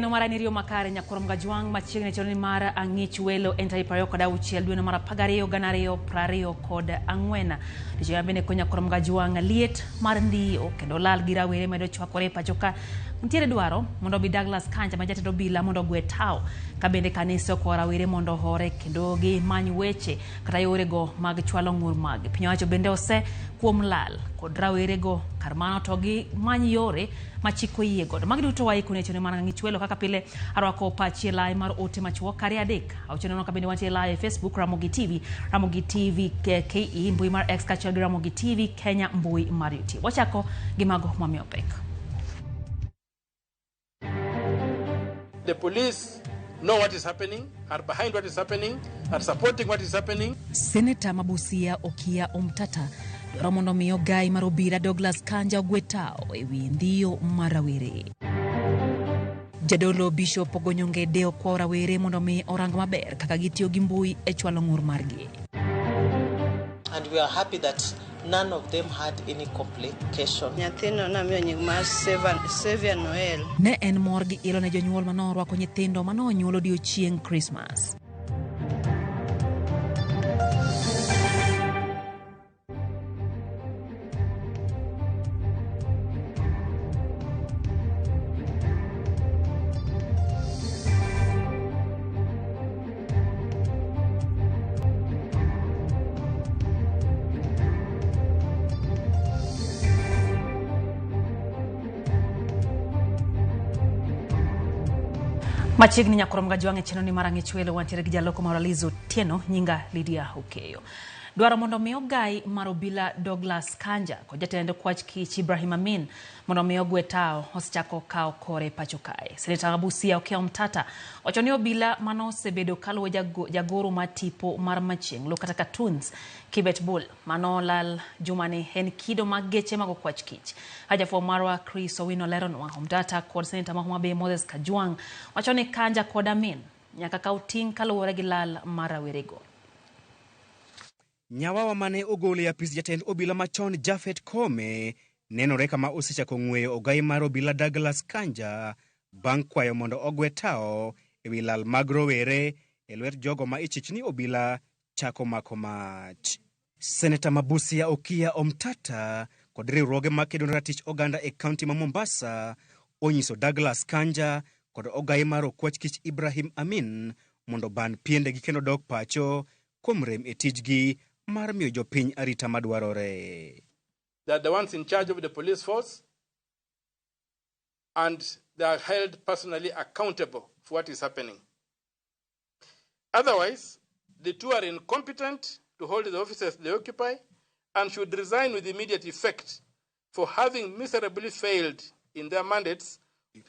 Geno mara ni riyo makare nyakwar Mgajwang' machiegni chon ni mar ang'ich welo en tarik 26 dwe mar 12 2024. Dichiel bende ko nyakwar Mgajwang' liet mar ndiyo kendo lal gi rawere medo chwakore e pacho ka. Nitiere dwaro mondo obi Douglas Kanja ma jatend obila mondo ogwe tawo ka bende kanise okwayo rawere mondo ohore kendo gimany weche kata yorego mag chwalo ng'ur mag. Piny owacho bende ose kuom lal kod rawerego kar mano to gimany yore ma chik oyie godo. Magi duto waiko ne chenro mar Ang'ich Welo kaka pile arwako pachi e lai mar ote machuok kare adek. Auchiel ka bende wantie live e Facebook Ramogi TV, Ramogi TV KE, mbui mar X kaachiel gi Ramogi TV Kenya mbui mar YouTube. Wachako gi mago mwamiyo pek. The police know what is happening, are behind what is happening, are supporting what is happening. Seneta ma Busia Okiya Omtata dwaro mondo mi ogai mar obila Douglas Kanja ogwe tawo e wi ndhiyo mar rawere. Jadolo Bishop Ogonyo Ngede okwayo rawere mondo mi orang maber kaka gitiyo gi mbui e chwalo ng'ur margi. And we are happy that none of them had any complication. Nyathino namiyo nying mar Xavier Noel. Ne en mor gi ilo ne jonyuol mane orwako nyithindo mane onyuol odiochieng' Krismas. Machiegni nyakwar Mgajwang' e chenro ni mar Ang'ich Welo wantiere gi jaloko marwa Liz Otieno, nyinga Lydia Okeyo. Dwaro mondo mi ogai mar obila Douglas Kanja kod jatend kwach kich Ibrahim Amin mondo mi ogwe tawo osechako kawo kore pacho kae. Seneta ma Busia Okiya Omtata wacho ni obila mano osebedo kaluwo jagoro mar tipo mar machieng' kata cartoons Kibet Bull mano lal jumani en kido mag geche mag okwach kich. Jafwambo marwa Chris Owino leronwa. Omtata kod seneta ma Homa Bay Moses Kajwang' wacho ni Kanja kod Amin nyaka kaw ting' kaluwore gi lal mar rawerego. Nyawawa mane ogol e apis jatend obila machon Japhet Koome nenore kama osechako ng'weyo ogai mar obila Douglas Kanja bang' kwayo mondo ogwe tawo e wi lal mag rowere e lwet jogo ma ichich ni obila chako mako mach. Seneta ma Busia Okiya Omtata kod riwruoge makedo ne ratich oganda e kaunti ma Mombasa onyiso Douglas Kanja kod ogai mar okwach kich Ibrahim Amin mondo ban piendegi kendo dok pacho kuom rem e tijgi mar miyo jopiny arita madwarore. They are the ones in charge of the police force and they are held personally accountable for what is happening. Otherwise, the two are incompetent to hold the offices they occupy and should resign with immediate effect for having miserably failed in their mandates.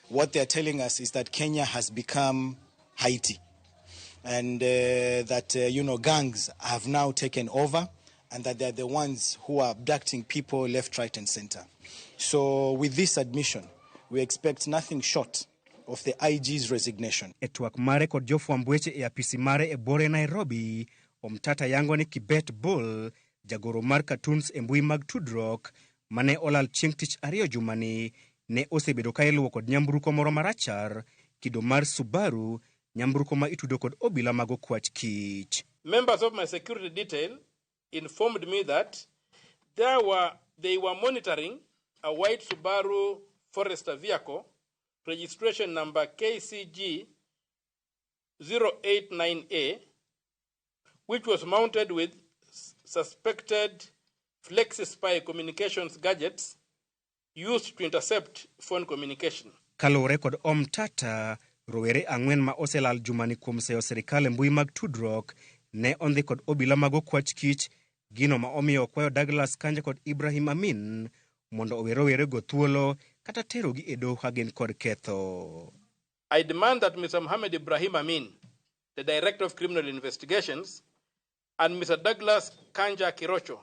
What they're telling us is that Kenya has become Haiti and that gangs have now taken over and that they're the ones who are abducting people left, right and center. So with this admission, we expect nothing short of the IG's resignation. E twak mare kod jofwamb weche e apisi mare e bore Nairobi, Omtata yango ni Kibet Bull, jagoro mar cartoons e mbui mag tudruok, mane olal chieng' tich ariyo jumani, ne osebedo ka iluwo kod nyamburko moro marachar, kido mar Subaru, nyamburko ma itudo kod obila mag okwach kich. Members of my security detail informed me that they were monitoring a white Subaru Forester vehicle, registration number KCG 089A, which was mounted with suspected FlexiSpy communications gadgets used to intercept phone communication. Kaluwore kod Omtata, rowere ang'wen ma oselal jumani kuom seyo sirikal e mbui mag tudruok ne ondhi kod obila mag okwach kich, gino ma omiyo okwayo Douglas Kanja kod Ibrahim Amin mondo owe rowerego thuolo kata terogi e doho ka gin kod ketho. I demand that Mr. Mohamed Ibrahim Amin, the Director of Criminal Investigations, and Mr. Douglas Kanja Kirocho,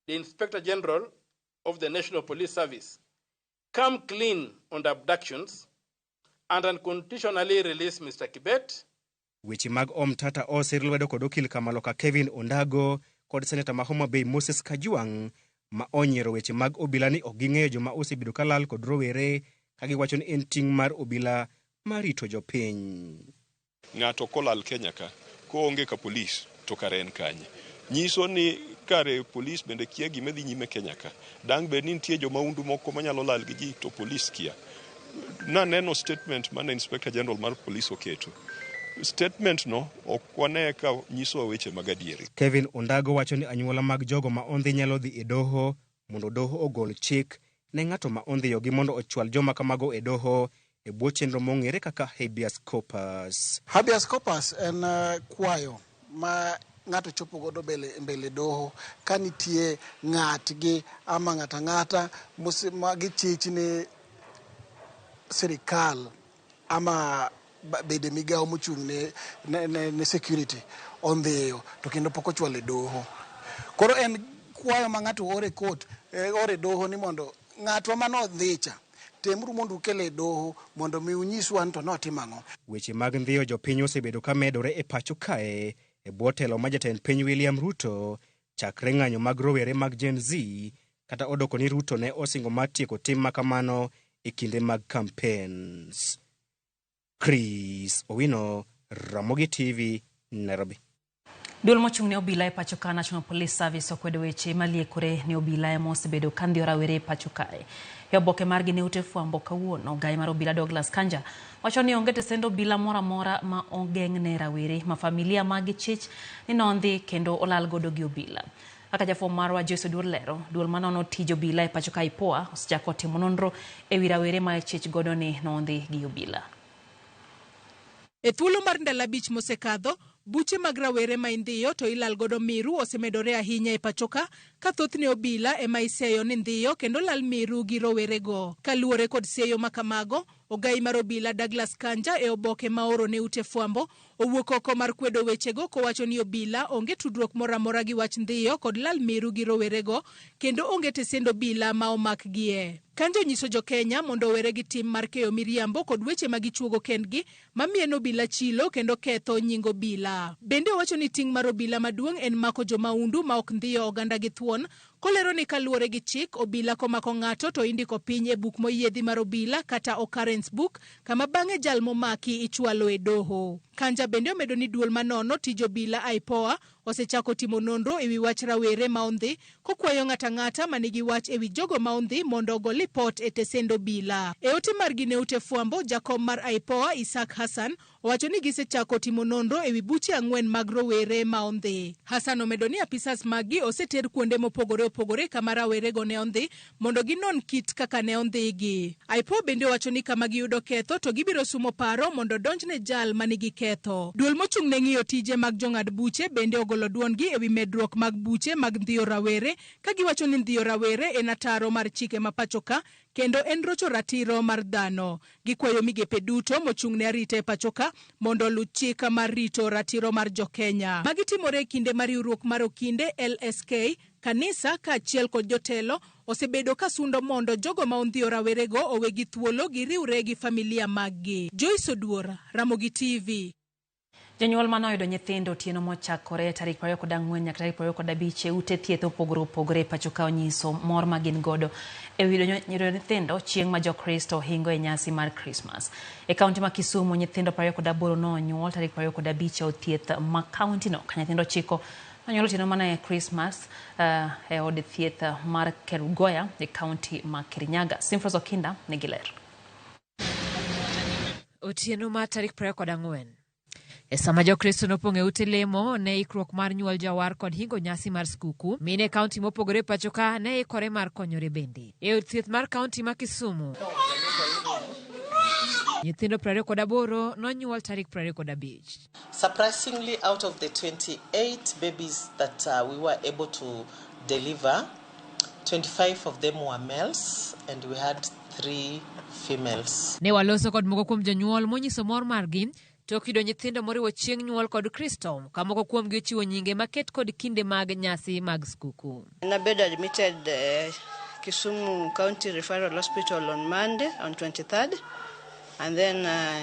the Inspector General of the National Police Service, come clean on the abductions and unconditionally release Mr. Kibet. Weche mag Omtata osir lwedo kod okil Kamaloka Kevin Ondago kod Seneta ma Homa Bay Moses Kajwang' ma onyiero weche mag obila ni ok ging'eyo joma osebedo ka lal kod rowere ka giwacho ni en ting' mar obila mar rito jopiny. Ng'ato kolal Kenya ka, koonge ka polis to kare en kanye? Nyiso ni kare polis bende kia gima dhi nyime Kenya ka. Dang' bed ni nitie jomaundu moko manyalo lal gi ji to polis kia. Naneno statement mane Inspector General mar polis oketo. Statement no ok wane ka nyisowa weche mag adieri. Kevin Ondago wacho ni anyuola mag jogo ma ondhi nyalo dhi e doho mondo doho ogol chik ne ng'ato ma ondhiyogi mondo ochwal joma kamago e doho e bwo chenro mong'ere kaka habeas corpus. Habeas corpus en kwayo ma ng'ato chopo godo mbele doho ka nitie ng'atgi ama ng'ata ang'ata ma gichich ni sirikal ama bede migawo mochung' ne security ondhiyo to kendo pok ochwalo e doho. Koro en kwayo ma ng'ato ore court, ore doho ni mondo ng'atwa manodhi cha temuru mondo ukele e doho mondo mi unyiswa ni to notimo ang'o. Weche mag ndhiyo jopiny osebedo ka medore e pacho kae e bwo telo ma jatend piny William Ruto chakre ng'anyo mag rowere mag Gen Z kata odoko ni Ruto ne osingo mar tieko tim makamano e kinde mag campaigns. Chris Owino, Ramogi TV, Nairobi. Duol mochung' ne obila e pacho ka National Police Service okwedo weche maliekore ni obila ema osebedo ka ndhiyo rawere e pacho kae. E oboke margi ne ute fwambo kawuono, gai mar obila Douglas Kanja wacho ni onge tesend obila moro amora ma ogeng'ne rawere ma familia maggi chich ni nondhi kendo olal godo gi obila. Kaka jafwambo marwa Joyce Oduor lero, duol manono tij obila e pacho ka IPOA osechako timo nonro ewi rawere ma ichich godo ni nondhi gi obila. E thuolo mar ndalo 5 mosekadho, buche mag rawere ma indhiyo to ilal godo miru osemedore ahinya e pachoka ka thothne obila ema iseyo ni ndhiyo kendo lal miru gi rowerego. Kaluwore kod seyo makamago, ogai mar obila Douglas Kanja e oboke ma oro ne ute fwambo owuok oko mar kwedo wechego kowacho ni obila onge tudruok moro amora gi wach ndhiyo kod lal miru gi rowerego kendo onge tesend obila ma omakgie. Kanja onyiso jokenya mondo owere gi tim mar keyo miriambo kod weche ma gichuogo kendgi mamieno obila chilo kendo ketho nying obila. Bende owacho ni ting' mar obila maduong' en mako jomaundu ma ok ndhiyo oganda gi thuon, kolero ni kaluwore gi chik, obila komako ng'ato to indiko piny e buk moyiedhi mar obila kata occurrence book kama bang'e jal momaki ichwalo e doho. Kanja bende omedo ni duol manono tij obila IPOA osechako timo nonro ewi wach rawere ma ondhi kokwayo ng'ato ang'ata manigi wach ewi jogo ma ondhi mondo ogo lipot e tesend obila. E ote margi ne ute fwambo, jakom mar IPOA Isaac Hassan owacho ni gisechako timo nonro ewi buche 4 mag rowere ma ondhi. Hassan omedo ni apisas maggi oseter kuonde mopogore opogore kama rawerego ne ondhi mondo ginon kit kaka ne ondhigi. IPOA bende owacho ni kama giyudo ketho to gibiro sumo paro mondo donjne jal manigi ketho. Duol mochung' ne ng'iyo tije mag jong'ad buche bende ogolo duondgi ewi medruok mag buche mag ndhiyo rawere ka giwacho ni ndhiyo rawere en ataro mar chike ma pacho ka kendo en rocho ratiro mar dhano. Gikwayo migepe duto mochung' ne arita e pacho ka mondo oluw chik mar rito ratiro mar jokenya. Magi timore e kinde ma riwruok mar okinde LSK, kanisa kaachiel kod jotelo osebedo ka sundo mondo jogo ma ondhiyo rawerego owegi thuolo giriwre gi familia maggi. Joyce Oduor, Ramogi TV. Jonyuol mane oyudo nyithindo otieno mochakore tarik 24 nyaka tarik 25 e ute thieth mopogore opogore e pacho ka onyiso mor ma gin godo e wi yudo nyithindo chieng' ma Jokristo hingo e nyasi mar Krismas. E kaunti ma Kisumu, nyithindo 28 nonyuol tarik 25 e od thieth ma kaunti no, ka nyithindo 9 nonyuol otieno mana e Krismas e od thieth mar Kerugoya e kaunti ma Kirinyaga. Simfros Okinda nigi ler. Otieno mar tarik 24. E sama Jokristo nopong' e ute lemo ne ikruok mar nyuol jawar kod hingo nyasi mar skuku, mine kaunti mopogore pacho ka ne ikore mar konyore bende. E od thieth mar kaunti ma Kisumu, nyithindo 28 nonyuol tarik 25. Surprisingly, out of the 28 babies that we were able to deliver, 25 of them were males and we had 3 females. Ne waloso kod moko kuom jonyuol monyiso mor margi tok yudo nyithindo moriwo chieng' nyuol kod Kristo, ka moko kuomgi ochiwo nyinge maket kod kinde mag nyasi mag skuku. Nabedo admitted Kisumu County Referral Hospital on Monday, on 23rd, and then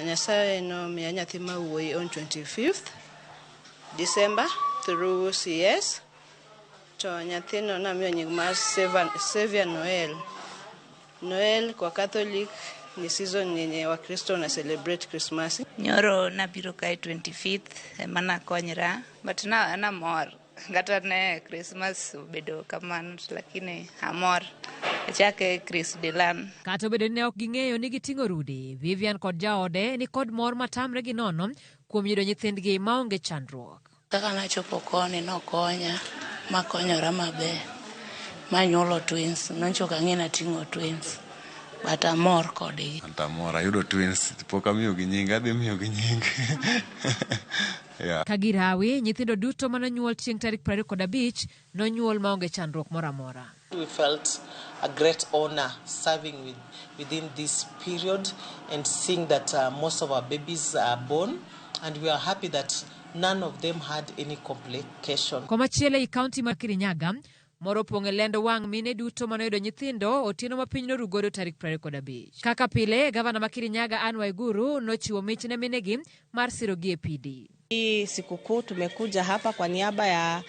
Nyasaye nomiya nyathi ma wuoyi on 25th December through CS. To nyathino namiyo nying mar Xavier Noel. Noel kwa Catholic Ni season yenye Wakristo wana celebrate Christmas. Nyoro nabiro kae 25th ema nakonyra but na namor kata ne Christmas obedo kamano to lakini amor achake Chris Dilan. Kata obedo ni ne ok ging'eyo ni giting'o rude, Vivian kod jaode ni kod mor matamre gi nono kuom yudo nyithindgi maonge chandruok. Kaka nachopo koni nokonya makonyora maber manyuolo twins noncho ok ang'e nating'o twins but amor kodgi. Anto amor ayudo twins pok amiyogi nying adhi miyogi nying. Yeah. Ka girawi, nyithindo duto manonyuol chieng' tarik 25 nonyuol maonge chandruok moro amora. We felt a great honor serving within this period and seeing that most of our babies are born, and we are happy that none of them had any complication. Komachielo ei kaunti mar Kirinyaga, moro opong' e lendo wang' mine duto manoyudo nyithindo otieno ma piny noru godo tarik 25. Kaka pile, gavana ma Kirinyaga Anne Waiguru nochiwo mich ne minegi mar sirogi e pidi. Hii sikukuu tumekuja hapa kwa niaba ya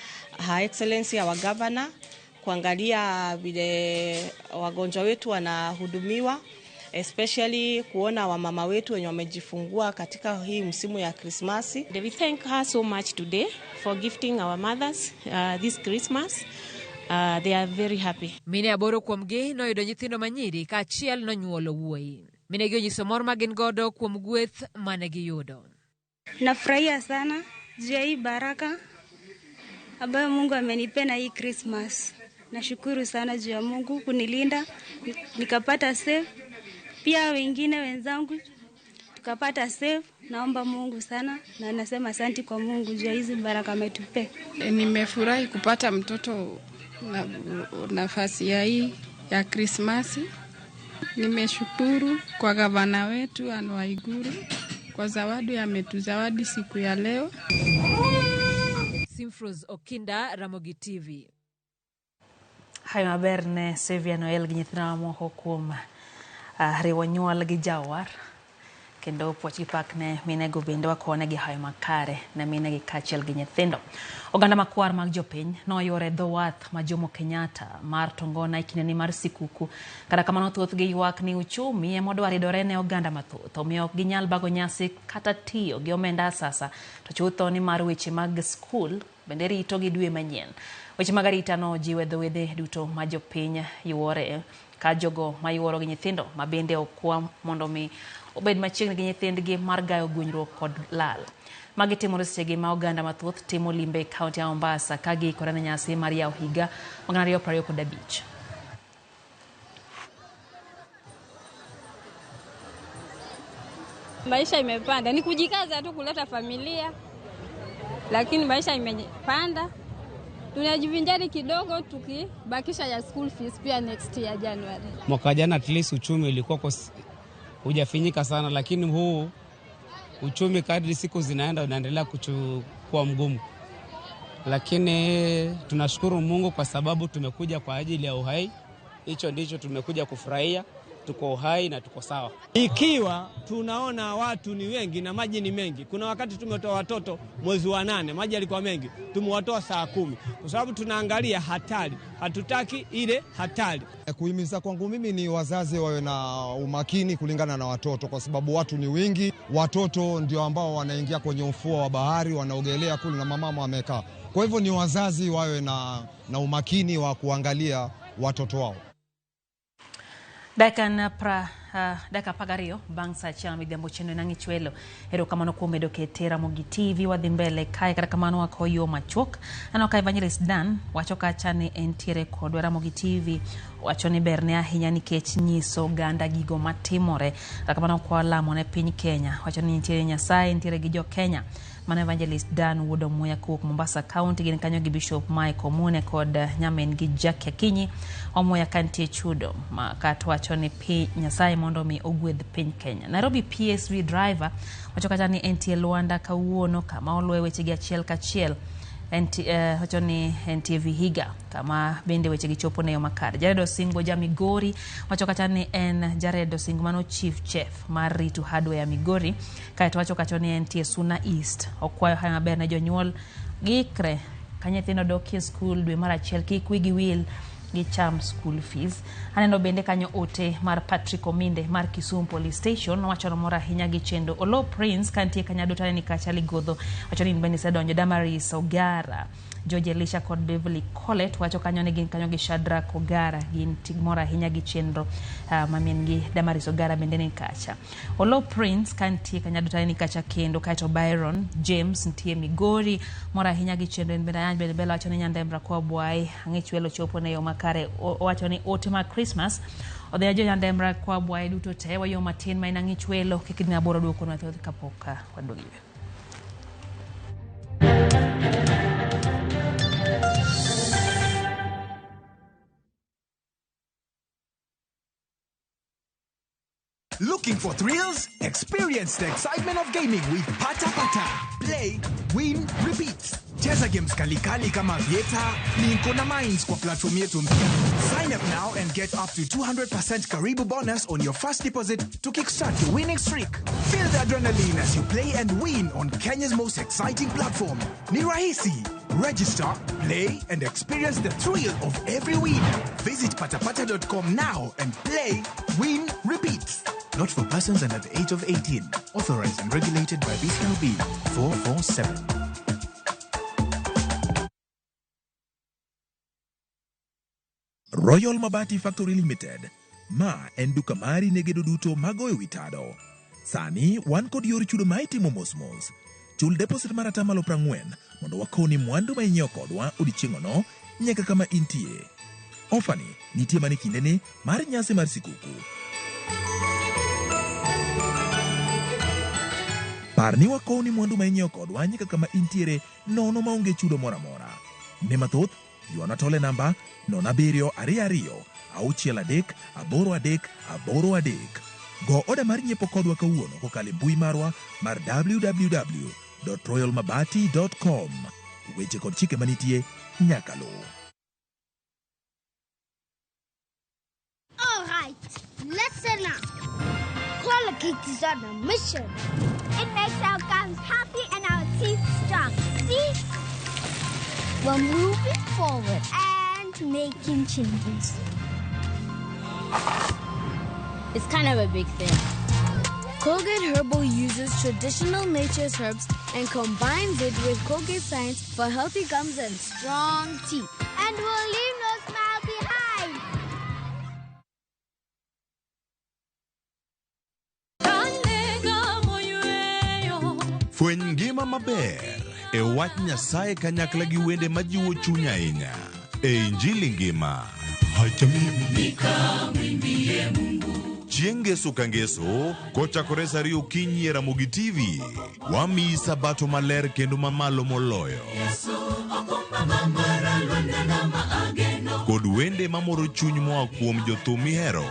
Her Excellency our Governor kuangalia vile wagonjwa wetu wanahudumiwa, especially kuona wamama wetu wenye wamejifungua katika hii msimu ya Krismasi. We thank her so much today for gifting our mothers this Christmas. They are very happy. Mine aboro kuomgi noyudo nyithindo manyiri kaachiel nonyuolo wuoyi. Minegi onyiso mor ma gin godo kuom gweth mane giyudo. Nafurahia sana juu ya hii baraka ambayo Mungu amenipea na hii Christmas. Nashukuru sana juu ya Mungu kunilinda nikapata safe, pia wengine wenzangu tukapata safe. Naomba Mungu sana na nasema asanti kwa Mungu juu ya hizi baraka ametupea. Nimefurahi kupata mtoto na nafasi ya hii ya Krismasi. Nimeshukuru kwa gavana wetu Anne Waiguru kwa zawadi ametuzawadi siku ya leo. Simfros Okinda, Ramogi TV. Hayo maber ne Sevia Noel gi nyithindo mamoko kuom riwo nyuol gi jawar kendo puoch gi pak ne minego bende wakone gi hayo makare ne minegi kaachiel gi nyithindo. Oganda makwar mag jopiny noyuore dho wath ma Jomo Kenyatta mar Tongona e kindeni mar sikuku. Kata kamano thothgi ywak ni uchumi ema odwa ridore ne oganda mathoth, omiyo ok ginyal bago nyasi kata tiyo gi omenda asasa, to chutho ni mar weche mag skul bende rito gi dwe manyien. Weche mag arita nojiw e dho wedhe duto ma jopiny yuore ka jogo mayuoro gi nyithindo ma bende okwa mondo mi obed machiegni gi nyithindgi mar gayo gwenyruok kod lal. Magi timore sechegi ma oganda mathoth timo limbe e kaunti ya Mombasa ka giikore ne nyasi mar yawo higa 2025. Maisha imepanda, ni kujikaza tu kuleta familia, lakini maisha imepanda. Tunajivinjari kidogo tukibakisha ya school fees pia next year January. Mwaka jana at least uchumi ulikuwa hujafinyika sana, lakini huu uchumi kadri siku zinaenda unaendelea kuwa mgumu. Lakini tunashukuru Mungu kwa sababu tumekuja kwa ajili ya uhai. Hicho ndicho tumekuja kufurahia, tuko uhai na tuko sawa. Ikiwa tunaona watu ni wengi na maji ni mengi, kuna wakati tumetoa watoto mwezi wa 8, maji yalikuwa mengi, tumewatoa saa 10 kwa sababu tunaangalia hatari, hatutaki ile hatari. Kuhimiza kwangu mimi ni wazazi wawe na umakini kulingana na watoto, kwa sababu watu ni wingi, watoto ndio ambao wanaingia kwenye ufuo wa bahari, wanaogelea kule na mamama wamekaa. Kwa hivyo ni wazazi wawe na umakini wa kuangalia watoto wao. Dakika 12 bang' saa 1 midhiambo chenro nang'i chwelo. Erokamano kuom bedo kete Ramogi TV wadhi mbele kae, kata kamano wako yo machuok. Aneno ka Evangelist Dan wacho kacha ni entiere kodwa Ramogi TV, wacho ni berne ahinya nikech nyiso oganda gigo matimore. Kata kamano kwa lamo ne piny Kenya, wacho ni nitiere Nyasaye, nitiere gi jo Kenya. Mano Evangelist Dan wuod Omuya kowuok Mombasa County, gin kanyo gi Bishop Mike Omune kod nyamin gi Jackie Akinyi. Omuya ka nitie chudo ma kato wacho ni piny Nyasaye mondo mi ogwedh piny Kenya. Nairobi PSV driver wacho kata ni entie Luanda kawuono kama oluwe wechegi achiel kachiel. Wacho ni entie Vihiga kama bende wechegi chopo ne yo makare. Jared Osingo ja Migori wacho kata ni en Jared Osingo mano chief chef mar Ritu Hardware ya Migori. Kaeto wacho kacho ni entie Suna East, okwayo hayo maber ne jonyuol giikre ka nyithindo dokie skul dwe mar 1 kik wigi wil gicham school fees. Aneno bende kanyo ote mar Patrick Ominde mar Kisumu Police Station wacho ni mor ahinya gi chenro. Olo Prince kantie kanyo taneni kacha Ligodho wacho ni in bende isedonjo. Damaris Ogara, George Elisha kod Beverly Collett wacho kanyo ni gin kanyo gi Shadrack Ogara, gin mor ahinya gi chenro ma min gi Damaris Ogara bende ni kacha. Olo Prince kantie kanyo taneni kacha kendo, kaeto Byron James nitie Migori mor ahinya gi chenro en bende. Ayany bende Bella wacho ni Nyandembra kwa Bwai ang'ech welo chopo ne yo makare. Owacho ni ote mag Christmas odhi jo Nyandembra kwa Bwai duto te wayo matin ma en ang'ich welo kik dhi aboro duoko mathoth kapok waduogo. Looking for thrills? Experience the excitement of gaming with Pata Pata. Play, win, repeat. Cheza games kalikali kama Vieta, Linko na Mines kwa platform yetu mpya. Sign up now and get up to 200% Karibu bonus on your first deposit to kickstart your winning streak. Feel the adrenaline as you play and win on Kenya's most exciting platform. Ni rahisi. Register, play, and experience the thrill of every win. Visit patapata.com now and play, win, repeat. Not for persons under the age of 18. Authorized and regulated by BCLB 447. Royal Mabati Factory Limited. Ma en duka mari ne gedo duto magoyo wi tado. Sani wan kod yor chudo ma itimo mos mos. Chul deposit mar 40% mondo wakoni mwandu ma inyiewo kodwa odiechieng'ono nyaka kama intie. Ofani nitie mana e kindeni mar nyasi mar sikuku. Par ni wakowni mwandu ma inyiewo kodwa nyaka kama intiere nono maonge chudo moro amora. Ne mathoth, ywana tole namba 07 22 63 83 83. Go oda mar nyiepo kodwa kawuono kokalo e mbui marwa mar www.royalmabati.com. Weche kod chike manitie nyaka luw. All right, listen up. Colgate is on a mission. It makes our gums happy and our teeth strong. See? We're moving forward and making changes. It's kind of a big thing. Colgate Herbal uses traditional nature's herbs and combines it with Colgate science for healthy gums and strong teeth. And we'll leave no smile behind. Fweny ngima maber e wach Nyasaye kanyakla gi wende majiwo chuny ahinya e Injili ngima. Chieng' ngeso ka ngeso kochakore sa 2 okinyi e Ramogi TV, wamiyi sabato maler kendo mamalo moloyo kod wende mamoro chuny moa kuom jothum mihero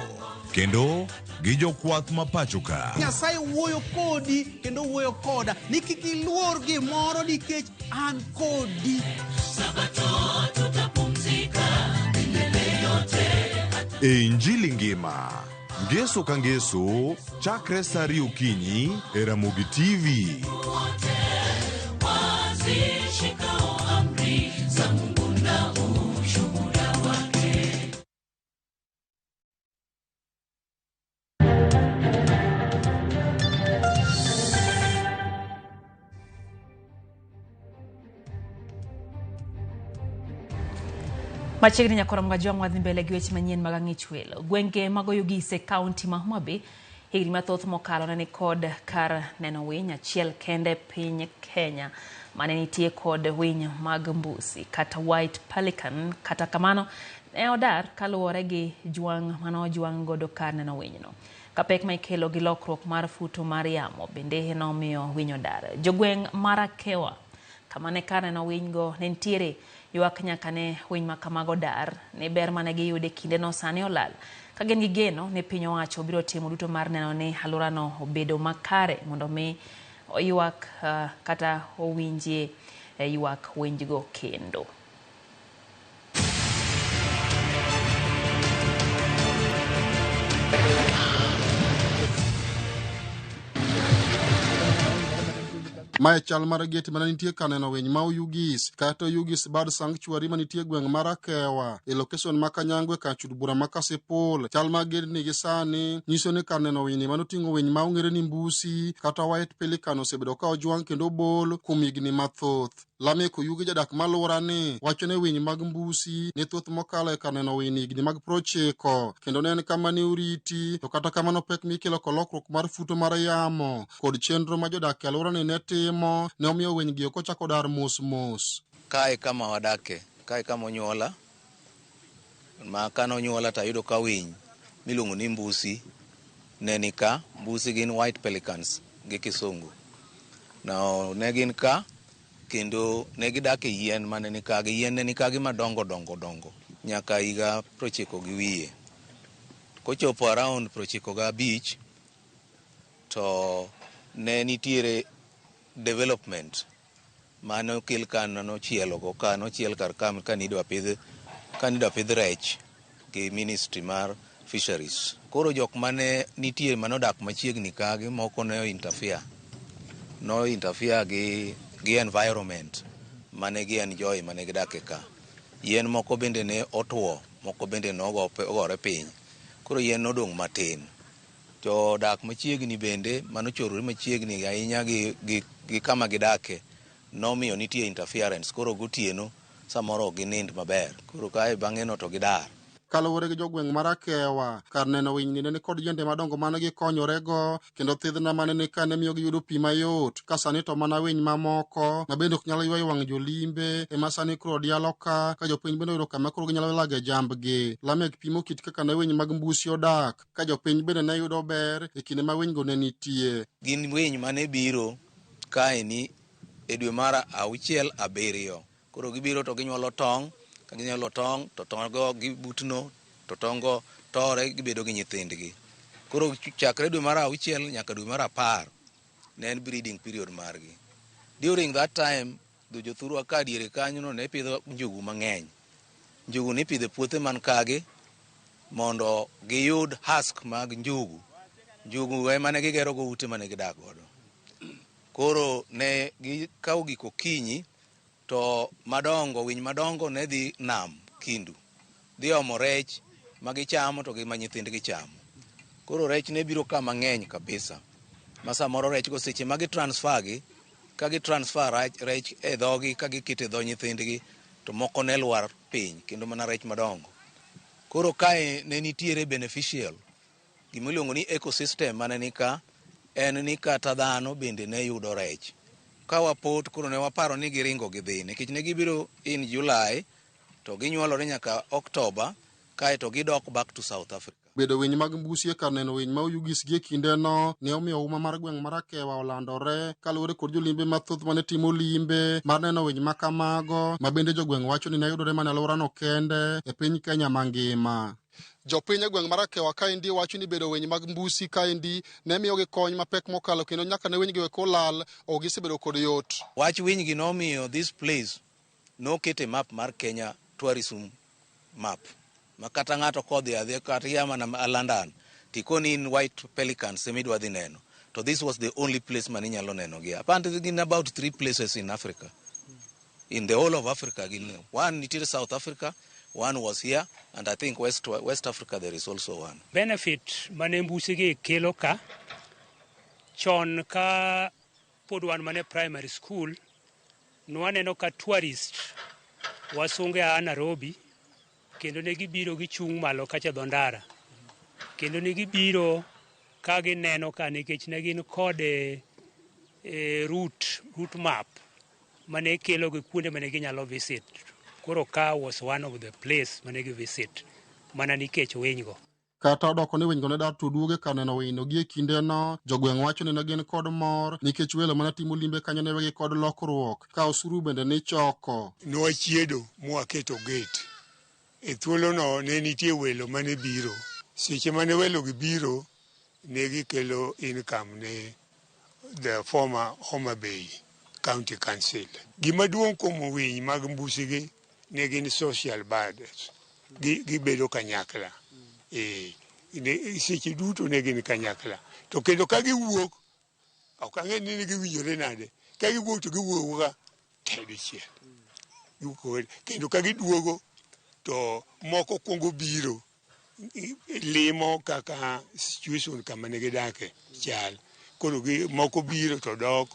kendo gi jokwath ma pacho ka. Nyasaye wuoyo kodi kendo wuoyo koda ni kik iluor gimoro nikech an kodi. E Injili ngima, ngeso ka ngeso, chakre sa 2 okinyi e Ramogi TV. Machiegni nyakoro mga wadhi mbele gi weche manyien mag ang'ich welo. Gwenge mag Oyugis e kaunti ma Homa Bay higni mathoth mokalo ne nikod kar neno winy achiel kende piny Kenya mane nitie kod winy mag mbusi kata white pelican. Kata kamano ne odar kaluwore gi jwang' mane ojwang' godo kar neno winyno. Ka pek ma ikelo gi lokruok mar futo mar yamo bende nomiyo winy odar. Jogweng' mar Akewa kama ne kar neno winy go ne nitiere ywak nyaka ne winy ma kamago dar ne ber mane giyudo e kindeno sani olal ka gin gi geno ni piny owacho biro timo duto mar neno ni alworano obedo makare mondo mi oywak kata owinjie ywak winjgo kendo. Mae chal mar geti mana nitie kar neno winy ma Oyugis kata Oyugis Bird Sanctuary manitie e gweng' mar Akewa e lokeson ma Kanyangwe kar chud bura ma Kasipul. Chal mar gedni gi sani nyiso ni kar neno winyni manoting'o winy ma ong'ere ni mbusi kata white pelican osebedo ka ojwang' kendo obol kuom higni mathoth. Lamek Oyugi jadak ma alworani wacho ni winy mag mbusi ne thoth mokalo e kar neno winy higni mag 90 kendo ne en kama ne oriti to kata kamano pek mikelo kod lokruok mar futo mar yamo kod chenro ma jodak e alworani ne timo ne omiyo winy gi ok ochako dar mos mos. Kae kama wadake, kae kama onyuola, ma kane onyuola to ayudo ka winy miluongo ni mbusi ne ni ka. Mbusi gin white pelicans gi kisungu. No, ne gin ka kendo ne gidak e yien mane ni kagi. Yien ne ni kagi madongo dongo dongo nyaka higa 90 gi wiye. Kochopo around 95 to ne nitiere development mane okel ka nochielo go ka nochiel kar ka kanidwa pidh kanidwa pidh rech gi ministry mar fisheries. Koro jok mane nitie manodak machiegni kagi moko ne interfere no interfere gi gi environment mane gi enjoy mane gidake ka. Yien moko bende ne otwo, moko bende nogore piny. Koro yien nodong' matin. To dak machiegni bende manochorore machiegni ahinya gi, gi, gi kama gidake nomiyo nitie interference. Koro gotieno samoro ok ginind maber. Koro kae bang'e no to gidar. Kaluwore gi jogweng' mar Akewa, kar neno winyni ne nikod yiende madongo mane gikonyorego kendo thidhna mane ni ka ne miyo giyudo pi mayot. Ka sani to mana winy mamoko ma bende ok nyal ywayo wang' jolimbe ema sani koro odialo ka, ka jopiny bende oyudo kama koro ginyalo lage jambgi. Lamek pimo kit kaka ne winy mag mbusi odak, ka jopiny bende ne yudo ber e kinde ma winygo ne nitie. Gin winy mane biro kaeni e dwe mar auchiel abiriyo. Koro gibiro to ginyuolo tong', ka ginyuolo tong' to tong' go gibutno to tong' go tore gibedo gi nyithindgi. Koro chakre dwe mar auchiel nyaka dwe mar 10 ne en breeding period margi. During that time, jothurwa ka diere kanyo no ne pidho njugu mang'eny. Njugu nipidho e puothe man kagi mondo giyud husk mag njugu. Njugu ema ne gigero go ute mane gidak godo. Koro ne gikawo gik okinyi to madongo, winy madongo ne dhi nam Kindu. Dhi omo rech ma gichamo to gi ma nyithindgi chamo. Koro rech ne biro ka mang'eny kabisa. Ma samoro rech go seche ma gi transfer gi, ka gi transfer rech e dhogi ka giketo e dho nyithindgi to moko ne lwar piny kendo mana rech madongo. Koro kae ne nitiere beneficial gimiluongo ni ecosystem mane ni ka en ni kata dhano bende ne yudo rech. Ka wapot koro ne waparo ni giringo gidhi nikech ne gibiro in July to ginyuolore nyaka October kaeto gidok back to South Africa. Bedo winy mag mbusi e kar neno winy ma Oyugis gi e kindeno ne omiyo huma mar gweng' mar Akewa olandore kaluwore kod jolimbe mathoth mane timo limbe mar neno winy ma kamago ma bende jogweng' wacho ni ne yudore mana e alworano kende e piny Kenya mangima. Jopiny e gweng' mar Akewa kaendi wacho ni bedo winy mag mbusi kaendi ne miyogi kony mapek mokalo kendo nyaka ne winygi eko lal ok gisebedo kod yot. Wach winygi nomiyo this place noket e map mar Kenya tourism map. Ma kata ng'ato kodhi adhiya kata ia mana London tikoni in white pelicans ema idwa dhi neno. To this was the only place mane inyalo neno gi. Apparently gin about 3 places in Africa. In the whole of Africa. Gin, one nitiere South Africa, one was here, and I think West Africa there is also one. Benefit mane mbusi gi kelo ka, chon ka pod wan mane primary school, nwaneno ka tourist wasunge a Nairobi, kendo ne gibiro gichung' malo kacha dho ndara. Kendo ne gibiro ka gineno ka nikech ne gin kod route map mane kelo gi kuonde mane ginyalo visit. Koro ka was one of the place mane gi visit mana nikech winygo. Kata odoko ni winygo ne dar to duoge kar neno winyno gi e kindeno, jogweng' wacho ni ne gin kod mor nikech welo mane timo limbe kanyo ne wegi kod lokruok ka osuru bende nichoko. Nwachiedo mwaketo gate. E thuolono ne nitie welo mane biro. Seche mane welo gi biro, ne gikelo income ne the former Homa Bay County Council. Gima duong' kuom winy mag mbusi gi ne gin social birds. Gibedo kanyakla. Seche duto ne gin kanyakla. To kendo ka giwuok, ok ang'e ni ne giwinjore nade. Ka giwuok to giwuok ka te dichiel. Giwuok kendo ka giduogo to moko kuongo biro limo kaka situation kama ne gidake chal. Koro gi moko biro to dok,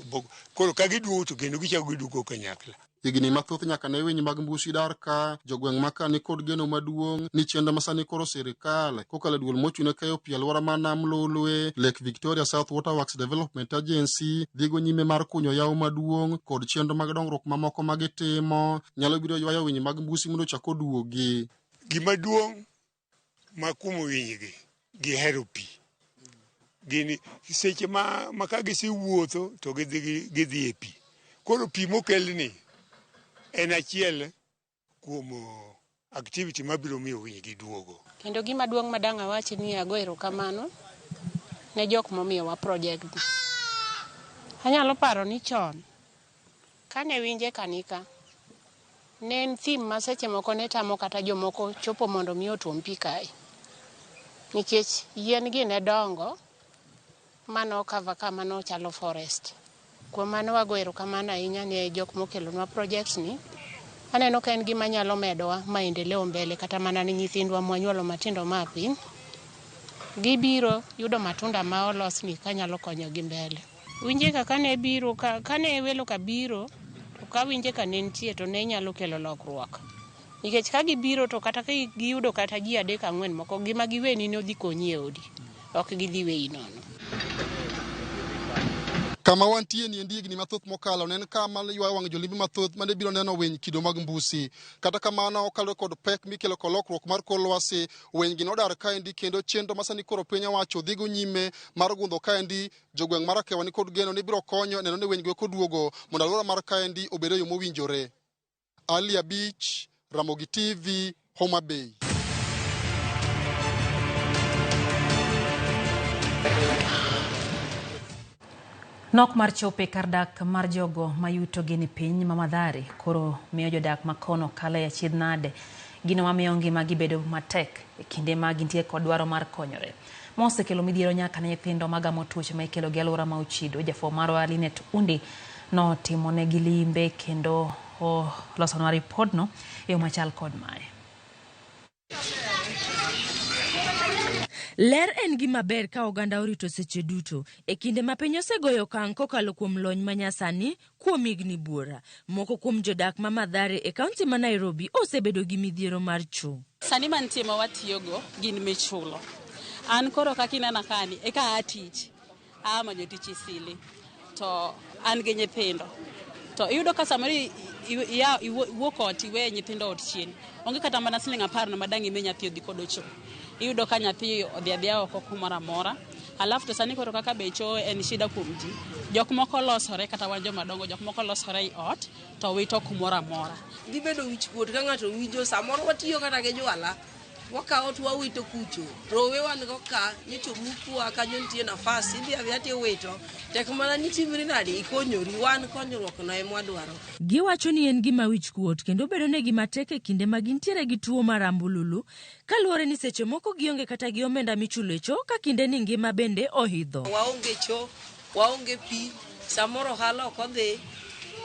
koro ka giduogo to kendo gichako giduogo kanyakla. Higni mathoth nyaka ne winy mag mbusi dar ka jogweng' ma ka nikod geno maduong' ni chenro ma sani koro sirikal kokalo e duol mochung' ne keyo pi alwora mar nam Lolwe, Lake Victoria South Water Works Development Agency dhigo nyime mar kunyo yawo maduong' kod chenro mag dongruok mamoko ma gitimo nyalo biro ywayo winy mag mbusi mondo ochak oduogi. Gima duong' ma kuom winygi gihero pi. Gini seche ma, ma ka gisewuotho to gidhi gidhi e pi. Koro pi mokelni en achiel kuom activity mabiro miyo winygi duogo. Kendo gima duong' ma dang' awachi ni ago erokamano ne jok momiyowa project ni. Anyalo paro ni chon kane winje kanika, ne en thim ma seche moko ne tamo kata jomoko chopo mondo mi otuom pi kae. Nikech yien gi ne dongo mano cover kama nochalo forest. Kuom mano wago erokamano ahinya ne jok mokelonwa project ni. Aneno ka en gima nyalo medowa maendeleo mbele kata mana ne nyithindwa mwanyuolo matindo ma piny. Gibiro yudo matunda ma olosni kanyalo konyogi mbele. Winje ka kane biro kane welo ka biro to ka winje ka ne nitie to ne nyalo kelo lokruok. Nikech ka gibiro to kata ka giyudo kata ji adek ang'wen moko gima giweni ni odhi konyi e odi. Ok gidhi weyi nono. Kama wantie ni endi higni mathoth mokalo ne en kama ywayo wang' jolimbe mathoth mane biro neno winy kido mag mbusi. Kata kamano kaluwore kod pek mikelo kod lokruok mar kor lwasi, winy gi nodar kaendi kendo chenro ma sani koro piny owacho dhigo nyime mar gundho kaendi jogweng' mar Akewa ni kod geno ni biro konyo neno ni winy go koduogo mondo alwora mar kaendi obed e yo mowinjore. Ali Abich, Ramogi TV, Homa Bay. Nok mar chopo e kar dak mar jogo ma yutogi ni piny ma Mathare koro miyo jodak ma kono kalo e achiedh nade, gino mamiyo ngimagi bedo matek e kinde ma gintie kod dwaro mar konyore. Ma osekelo midhiero nyaka ne nyithindo magamo tuoche ma ikelo gi alwora ma ochido. Jafwambo marwa Linet Undi notimo negi limbe kendo olosonwa ripodno e yo machal kod mae. Ler en gima ber ka oganda orito seche duto. E kinde ma piny osegoyo okang' kokalo kuom lony manyasani kuom higni buora, moko kuom jodak ma Mathare e kaunti ma Nairobi osebedo gi midhiero mar choo. Sani mantie ma watiyogo gin michulo. An koro kaka inena kani, eka aa tich, aa manyo tich Isili, to an gi nyithindo. To iyudo ka samoro iwuok ot iwe nyithindo ot chien, onge kata mana siling 10 no madang' imi nyathi odhi kodo cho. Iyudo ka nyathi odhi adhiya oko kumoro amora. Alafu to sani koro kaka be cho en shida kuom ji. Jok moko losore kata wan joma dongo, jok moko losore ei ot to wito kumoro amora. Dhi bedo wich kuot ka ng'ato winjo samoro watiyo kata gi jwala wakawo to wawito kucho rowe wan go ka nyocha omukwa kanyo nitie nafas idhi adhiya tiwito tek mana ni timri nade ikonyori wan konyruok no ema wadwaro. Giwacho ni en gima wich kuot kendo bedonegi matek e kinde ma gintiere gi tuo mar ambululu kaluwore ni seche moko gionge kata gi omenda michulo e choo ka kinde ni ngima bende ohidho. Waonge choo, waonge pi, samoro ohala ok odhi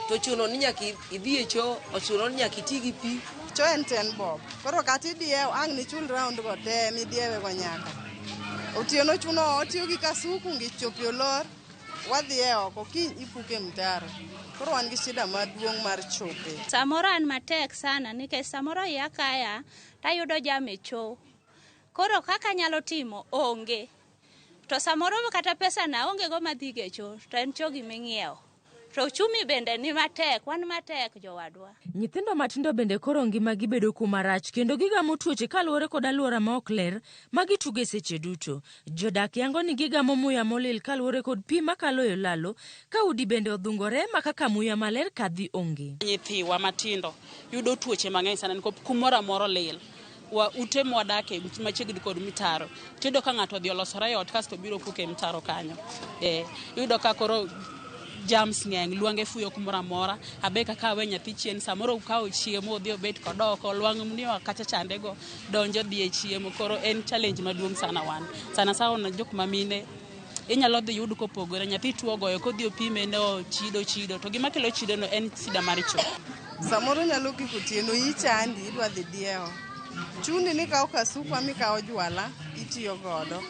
to chuno ni nyaka idhi e choo, ochuno ni nyaka iti gi pi. Choo en 10 bob, koro kata idiewo ang' nichul round go te midiewe go nyaka. Otieno chuno watiyo gi kasuku ngich chopi olor, wadhi e oko kiny ipuke mtaro. Koro wan gi shida maduong' mar chope. Samoro an matek sana nikech samoro iya kaya tayudo jam e choo. Koro kaka anyalo timo onge. To samoro kata pesa na aonge go madhi go e choo to en choo gima ing'iewo. To uchumi bende ni matek, wan matek jowadwa. Nyithindo matindo bende koro ngimagi bedo kuma rach kendo gigamo tuoche kaluwore kod alwora ma ok ler ma gituge seche duto. Jodak yango ni gigamo muya molil kaluwore kod pi makalo e olalo ka udi bende odhungore ma kaka muya maler kadhi onge. Nyithiwa matindo yudo tuoche mang'eny sana nikop kumoro amora olil. Wa ute mwadake machiegni kod mitaro. Tiyudo ka ng'ato odhi olosore e ot kasto biro puke e mtaro kanyo. Iyudo ka koro germs ng'eny, lwange fuyo kumoro amora. Abe kaka awe nyathi chien, samoro okawo chiemo odhi obet kod oko, lwang'ni oa kacha chande go donjo dhi e chiemo. Koro en challenge maduong' sana wan. Sana sana jok ma mine Inyalo dhi yud kopogore, nyathi tuo ogoyo kodhi opime no chido chido, to gima kelo chido no en sida mar cho. Samoro nyalo gik otieno iyi chandi idwa dhi diewo. Chuni ni ikawo kasuku ama ikawo jwala itiyo godo.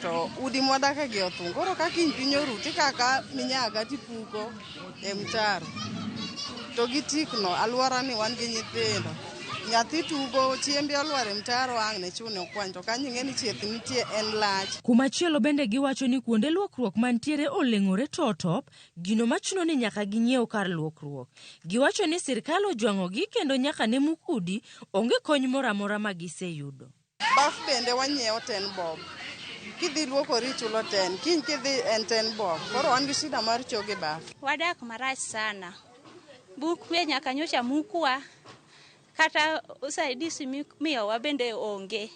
To udi mwadake gi othung'. Koro ka kiny piny oru tikawo akawa minyaga tipuko e mtaro. To gi tikno, alwora ni wan gi nyithindo. Nyathi tugo, chiembe olwar e mtaro ang' ne chune okwany. To kanyo ing'e ni chieth nitie en lach. Kumachielo bende giwacho ni kuonde luokruok mantiere oleng'ore to otop, gino machuno ni nyaka ginyiew kar luokruok. Giwacho ni sirkal ojwang'ogi kendo nyaka ne muk udi, onge kony moro amora ma giseyudo. Baf bende wanyiewo 10 bob. Kidhi luokori ichulo 10, kiny kidhi en 10 bob. Koro wan gi shida mar cho gi baf. Wadak marach sana. Buk be nyaka nyocha mukwa. Kata usaidizi miyowa bende onge.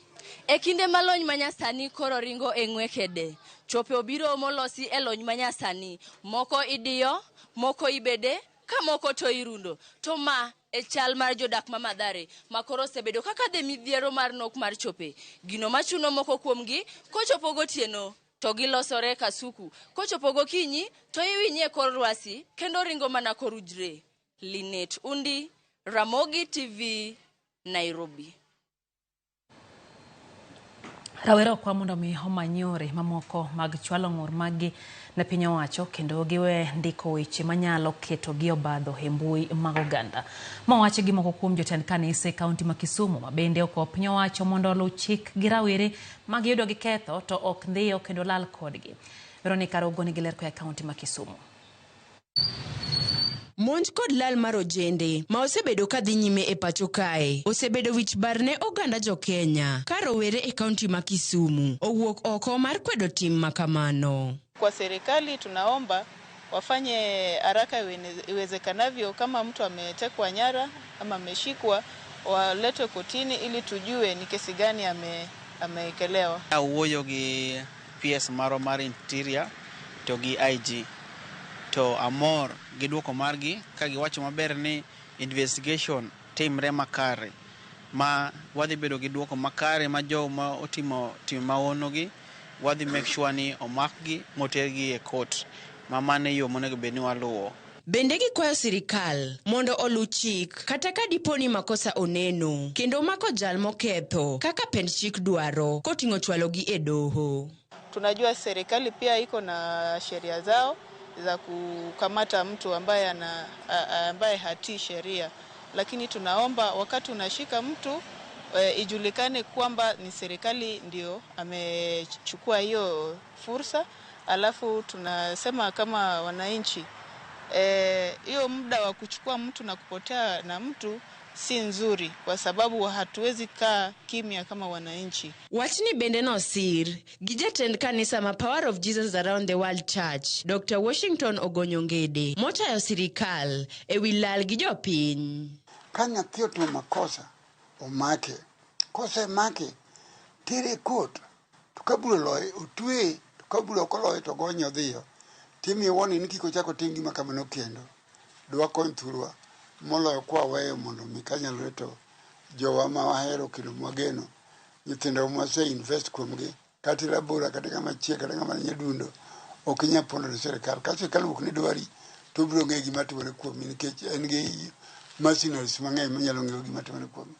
E kinde ma lony manyasani koro ringo e ng'we kede, chope obiro molosi e lony manyasani. Moko idiyo, moko ibede, ka moko to irundo. To ma e chal mar jodak ma Mathare ma koro osebedo ka kadhe midhiero mar nok mar chope. Gino machuno moko kuomgi kochopo gotieno to gilosore kasuku, kochopo gokinyi to iwinye e kor lwasi kendo ringo mana korujre. Linet Undi, Ramogi TV, Nairobi. Rawere okwa mondo mi omany yore mamoko mag chwalo ng'ur maggi ne piny owacho kendo giwe ndiko weche manyalo keto gi obadho e mbui mag oganda. Mawachi gi moko kuom jotend kanise e kaunti ma Kisumu ma bende okwayo piny owacho mondo oluw chik gi rawere ma giyudo gi ketho to ok ndhiyo kendo lal kodgi. Veronica Rogo nigi ler koa e kaunti ma Kisumu. Monj kod lal mar ojende ma osebedo ka dhi nyime e pacho kae osebedo wich bar ne oganda jo Kenya ka rowere e kaunti ma Kisumu owuok oko mar kwedo tim ma kamano. Kwa serikali tunaomba wafanye haraka iwezekanavyo, kama mtu ametekwa nyara ama ameshikwa waletwe kotini ili tujue ni kesi gani ameekelewa. Awuoyo gi PS marwa mar Interior to gi IG to amor gi duoko margi ka giwacho maber ni investigation timre makare ma wadhi bedo gi duoko makare ma joma otimo tim mahono gi wadhi make sure ni omakgi motergi e court ma mano e yo monego bed ni waluwo. Bende gikwayo sirikal mondo oluw chik kata ka dipo ni makosa oneno kendo mako jal moketho kaka pend chik dwaro koting'o chwalogi e doho. Tunajua serikali pia iko na sheria zao za kukamata mtu ambaye hatii sheria, lakini tunaomba wakati unashika mtu ijulikane kwamba ni serikali ndio amechukua hiyo fursa. Alafu tunasema kama wananchi hiyo muda wa kuchukua mtu na kupotea na mtu si nzuri, kwa sababu hatuwezi kaa kimya kama wananchi. Wachni bende nosir gi jatend kanisa ma Power of Jesus Around the World Church, Dr. Washington Ogonyo Ngede, motayo sirikal e wi lal gi jopiny. Ka nyathi otimo makosa, omake. Kosemake, tere e court. To ka bura oloye, otweye. To ka bura ok oloye to gonye odhiyo. Timiye warning ni kik ochak otim gima kamano kendo. Dwakony thurwa moloyo kwaweyo mondo mi kanyalore to jowa ma wahero kendo mwageno, nyithindo mwase invest kuomgi, kata rabora kata ng'ama chiek kata ng'ama nyadundo, ok inyal pondo ne sirikal. Ka sirikal owuok ni dwari, to obiro ng'eyo gima timore kuomi nikech en gi machineries mang'eny manyalo ng'eyo gima timore kuomi.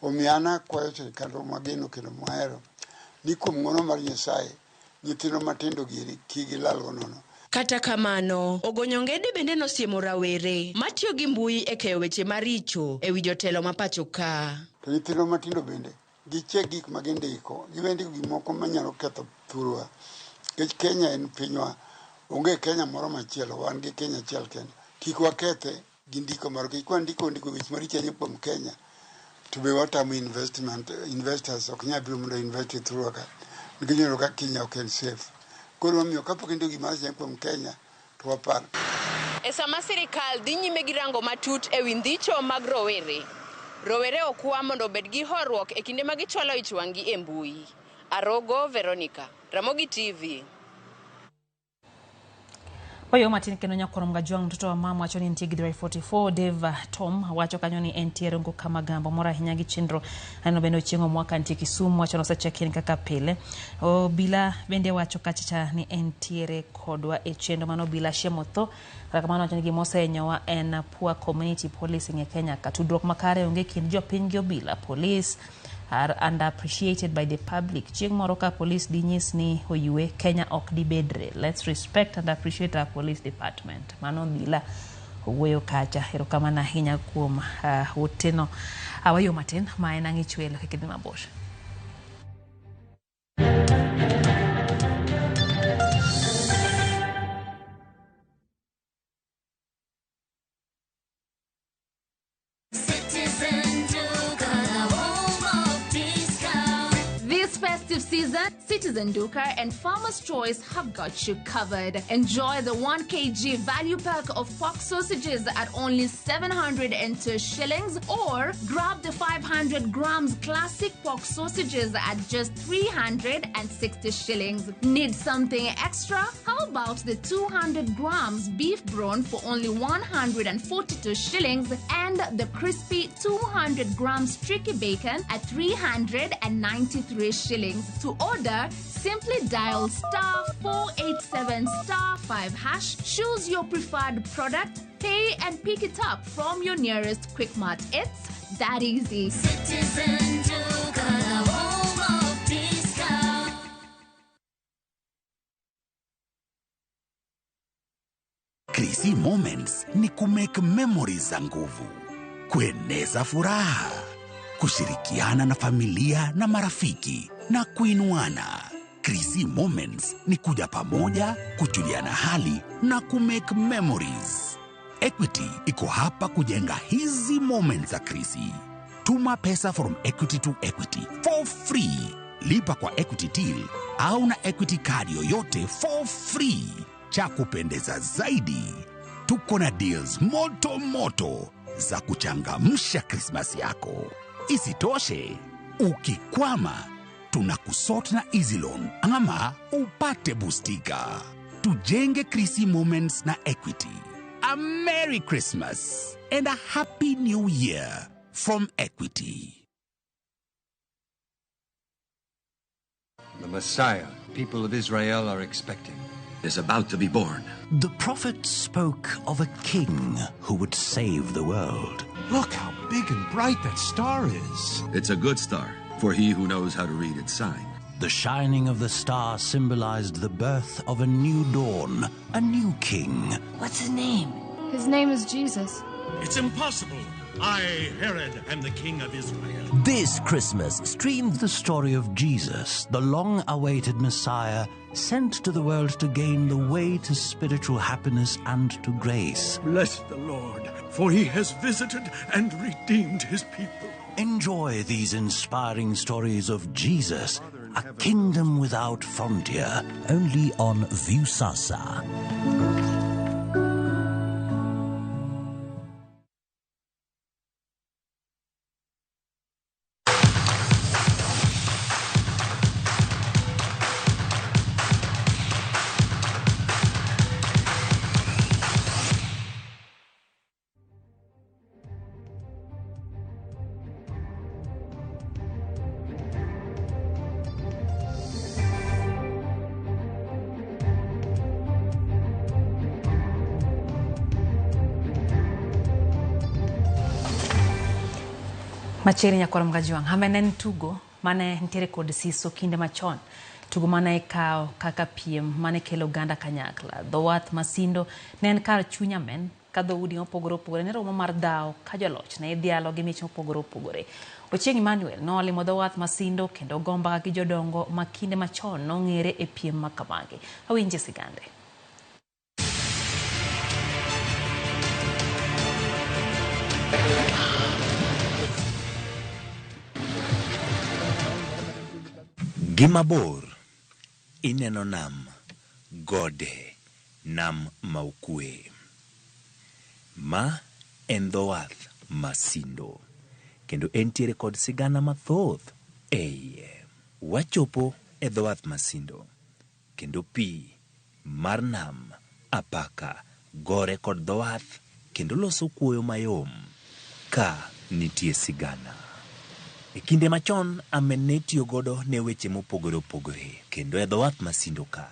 Omiyo an akwayo sirikandwa mwageno kendo mwahero ni kuom ng'uono mar Nyasaye, nyithindwa matindo gi kik gilal go nono. Kata kamano, Ogonyo Ngede bende nosiemo rawere matiyo gi mbui e keyo weche maricho e wi jotelo ma pacho ka. To nyithindwa matindo bende gichek gik ma gindiko, giwe ndiko gik moko manyalo ketho thurwa. Nikech Kenya en pinywa, onge Kenya moro machielo, wan gi Kenya achiel kende. Kik wakethe gi ndiko moro, kik wandiko ndiko weche maricho ahinya kuom Kenya, to be watamo investment, investors ok nyal biro mondo invest e thurwa ka. Nikech ineno ka Kenya ok en safe. Koro omiyo kapok indiko gima rach kuom Kenya, to wapar. E sama sirikal dhi nyime gi rango matut e wi ndhicho mag rowere, rowere okwa mondo obed gi horuok e kinde ma gichwalo ich wang'gi e mbui. Arogo Veronica, Ramogi TV. Wayo matin kendo nyakwar Mgajwang' mtoto wa mama wacho ni nitie gi 44 Dave Tom wacho kanyo ni entie Rongo Kamagambo moro ahinya gi chenro. Aneno bende Ochieng' Omwaka nitie Kisumu wacho ni osecheck in kaka pile. Obila bende wacho kachacha ni entiere kodwa e chenro mano Obila Shemotho. Kata kamano wacho ni gima osehinyowa en poor community policing e Kenya ka tudruok makare onge kind jopiny gi obila. Police are underappreciated by the public. Chieng' moro ka police dinyis ni oyue, Kenya ok dibedre. Let's respect and appreciate our police department. Mano Obila owuoyo kacha. Erokamano ahinya kuom oteno. Awayo matin ma en ang'ich welo kik idhi mabor. Citizen Duka, the home of discount. This festive season, Citizen Duka and Farmer's Choice have got you covered. Enjoy the 1 kg value pack of pork sausages at only 702 shillings, or grab the 500 grams classic pork sausages at just 360 shillings. Need something extra? How about the 200 grams beef brawn for only 142 shillings and the crispy 200 grams tricky bacon at 393 shillings? To order, simply dial star 487 star 5 hash, choose your preferred product, pay and pick it up from your nearest Quickmart. It's that easy. Citizen Duka, the home of discount. Krisi Moments ni kumake memories za nguvu, kueneza furaha, kushirikiana na familia na marafiki na kuinuana. Krisi Moments ni kuja pamoja, kujuliana hali na kumake memories. Equity iko hapa kujenga hizi moments za Krisi. Tuma pesa from Equity to Equity for free. Lipa kwa Equity Till au na Equity card yoyote for free. Cha kupendeza zaidi, tuko na deals moto moto za kuchangamsha Krismasi yako. Isitoshe, ukikwama tunakusort na Easy Loan ama upate bustika. Tujenge Krisi Moments na Equity. A Merry Christmas and a Happy New Year from Equity. The Messiah people of Israel are expecting is about to be born. The prophet spoke of a king who would save the world. Look how big and bright that star is. It's a good star for he who knows how to read its sign. The shining of the star symbolized the birth of a new dawn, a new king. What's his name? His name is Jesus. It's impossible. I, Herod, am the king of Israel. This Christmas, stream the story of Jesus, the long awaited Messiah, sent to the world to gain the way to spiritual happiness and to grace. Bless the Lord, for he has visited and redeemed his people. Enjoy these inspiring stories of Jesus, a kingdom without frontier, only on Viusasa. Machiegni nyakwar Mgajwang', hame ne en tugo mane nitiere kod siso kinde machon. Tugo mane ikawo kaka piem mane kelo oganda kanyakla. Dho wath Masindo ne en kar chuny amen ka dhoudi mopogore opogore ne romo mar dhawo ka joloch ne idhialo gi mich mopogore opogore. Ochieng' Emmanuel nolimo dho wath Masindo kendo ogo mbaka gi jodongo ma kinde machon nong'ere e piem ma kamagi. Awinje sigande. Gi mabor ineno nam, gode, nam ma okwe. Ma en dho wath Masindo kendo entiere kod sigana mathoth e iye. Wachopo e dho wath Masindo kendo pi mar nam Apaka gore kod dho wath kendo loso kuoyo mayom. Ka nitie sigana. E kinde machon, amen ne itiyo godo ne weche mopogore opogore kendo e dho wath ma Sindo ka,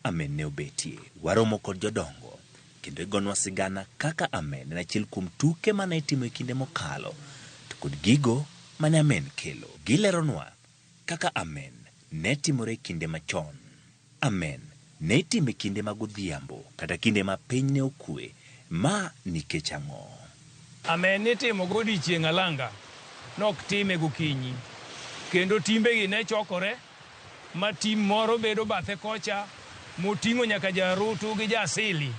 amen ne obetie. Waromo kod jodongo kendo igonwa sigana kaka amen en achiel kuom tuke mane itimo e kinde mokalo to kod gigo mane amen kelo. Gileronwa kaka amen ne timore e kinde machon. Amen ne itimo e kinde mag odhiambo kata kinde ma piny ne okwe. Ma nikech ang'o? Amen nitimo godiechieng' alanga, nok time gokinyi. Kendo timbegi ne chokore ma tim moro bedo bathe kocha moting'o nyaka jarutu gi jaasili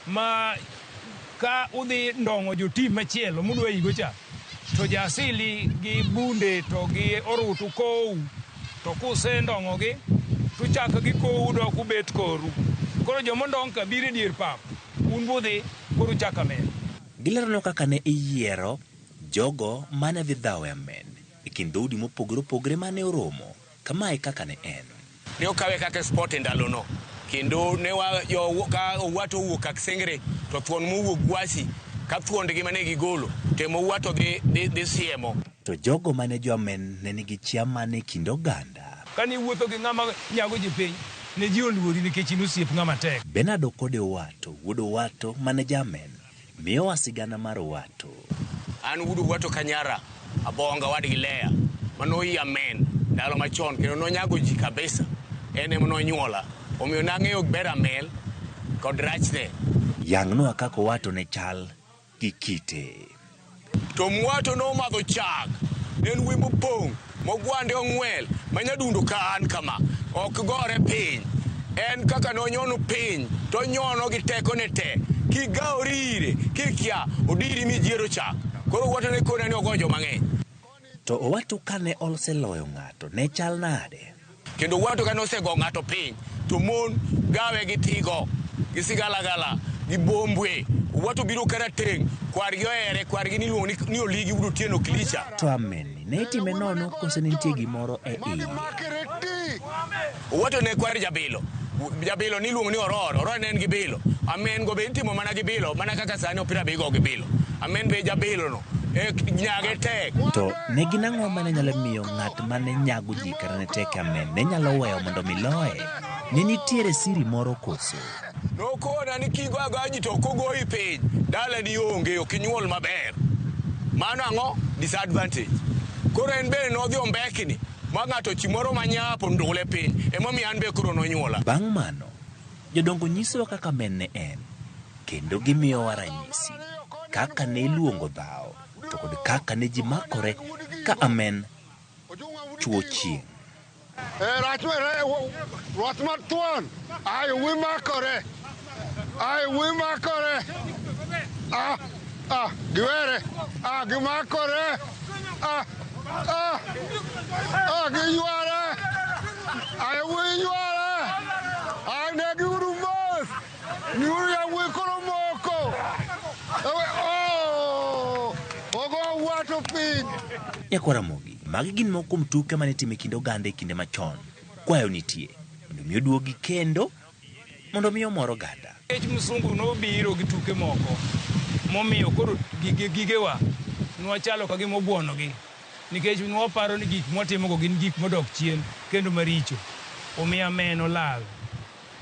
ma ka udhi ndong'o jotim machielo mudwa igo cha to jaasili gi bunde to gi orutu kowu to kusendong'ogi tuchako gikowu dok ubet koru. Koro joma ondong' ka biro e dier pap, un budhi koro uchako amen. Gileronwa kaka ne iyiero jogo mane dhi dhawo e amen e kind dhoudi mopogore opogore mane oromo. Kama e kaka ne en. Ne okawe kaka sport e ndalono kendo ne wa, jo, ka Owato owuok Kaksengre to thuon mowuok Gwasi ka thuondgi mane gigolo to ema Owato dhi, dhi, dhi siemo. To jogo mane jo-Amen ne nigi chia mane e kind oganda? Kane iwuotho gi ng'ama nyago ji piny, ne ji oluori nikech in osiep ng'ama tek. Benard Okode Owato, wuod Owato mane ja-Amen, miyowa sigana mar Owato. An wuod Owato Kanyara, Abonga wadgi Leah, mane oyi Amen ndalo machon kendo nonyago ji kabisa. En ema nonyuola. Omiyo nang'eyo ber Amen kod rachne. Yangnwa kaka Owato ne chal gi kite. To mwato nomadho chak, ne en wuoyi mopong', mogwande ong'wel, ma nyadundo ka an kama, ok gore piny. En kaka nonyono piny, to onyono gi tekone te. Kigawori ire, kikia, odiri mijiero chak. Koro Owato ne kona ni ogo joma ng'eny. To Owato kane oseloyo ng'ato ne chal nade? Kendo Owato kane osego ng'ato piny, to mon gawe gi tigo, gi sigalagala, gi bombwe. Owato biro karateng', kwargi ohere, kwargi niluongo ni, ni Oligi wuod Otieno Kilicha. To amenni ne itime nono kose ne nitie gimoro e iye? Owato ne kwar Jabilo. Jabilo niluongo ni Oror, Oror ne en gi bilo. Amen go be itimo mana gi bilo, mana kaka sani opira be igo gi bilo. Amen be jabilo no. E, nyage tek. To ne gin ang'o mane nyalo miyo ng'at mane nyago ji kata ne tek amen ne nyalo weyo mondo mi loye? Ne nitiere siri moro koso? Nokona ni kigo agoya ji to ok ogoyi piny, dalani onge, ok inyuol maber. Mano ang'o? Disadvantage. Koro en bende nodhi ombekni ma ng'ato chi moro manyap ondule piny, emomiyo an be koro nonyuola. Bang' mano, jodongo nyisowa kaka amen ne en, kendo gimiyowa ranyisi kaka ne iluongo dhawo to kod kaka ne ji makore ka amen chuo chieng'. Rach ruath mar thuon ayo wuoyi makore ayo wuoyi makore ah ah giwere ah gimakore ah ah ah giyware ayo wuoyi yware ayo ne giuru mos Miuru yawuoyi koro moko. Ewe, oh, ogo wato piny. Nyakwar Ramogi, magi gin moko kuom tuke mane itimo e kind oganda e kinde machon. Kwayo nitie mondo mi oduogi kendo mondo mi omor oganda. Nikech msungu nobiro gi tuke moko momiyo koro gigewa nwachalo ka gima obuonogi nikech nwaparo ni gik mwatimogo gin gik modok chien kendo maricho. Omiyo amen olal.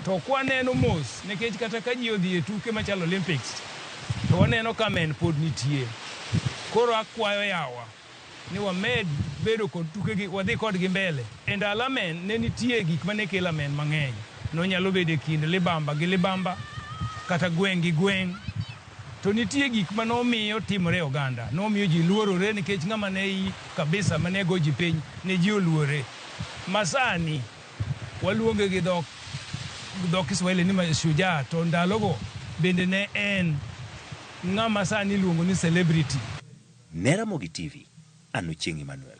To kwaneno mos, nikech kata ka ji odhi e tuke machalo Olympics, to waneno ka men pod nitie. Koro akwayo yawa ni wamed bedo kod tukegi, wadhi kodgi mbele. E ndalo amen ne nitie gik mane kelo amen mang'eny. Nonyalo bedo e kind libamba gi libamba, kata gweng' gi gweng'. To nitie gik ma nomiyo timore e oganda. Nomiyo ji luorore nikech ng'ama ne i kabisa mane go ji piny ne ji oluore. Ma sani waluonge gi dhok dho Kiswahili ni mashujaa, to ndalogo bende ne en ng'ama sani iluongo ni celebrity. Ne Ramogi TV, an Ochieng' Emmanuel.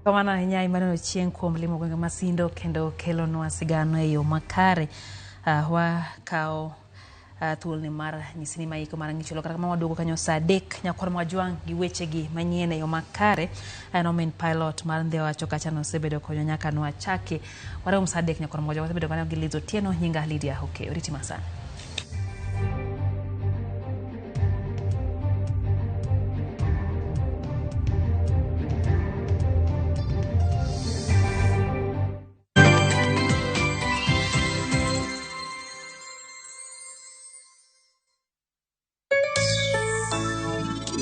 Kamano ahinya Emmanuel Ochieng' kuom limo gwenge ma Sindo kendo kelonwa sigana e yo makare. Wakawo thuolni mar nyisi ni maiko mar ng'icholo kata kamano waduogo kanyo saa 3 nyakwar Mwajwang' gi wechegi manyien e yo makare. En omin pilot mar Ndhiwa wacho kacha nosebedo konyo nyaka nwachaki. Warom saa 3 nyakwar Mwajwang' wasebedo kanyo gi Liz Otieno, nyinga Lydia Okeyo. Riti masani.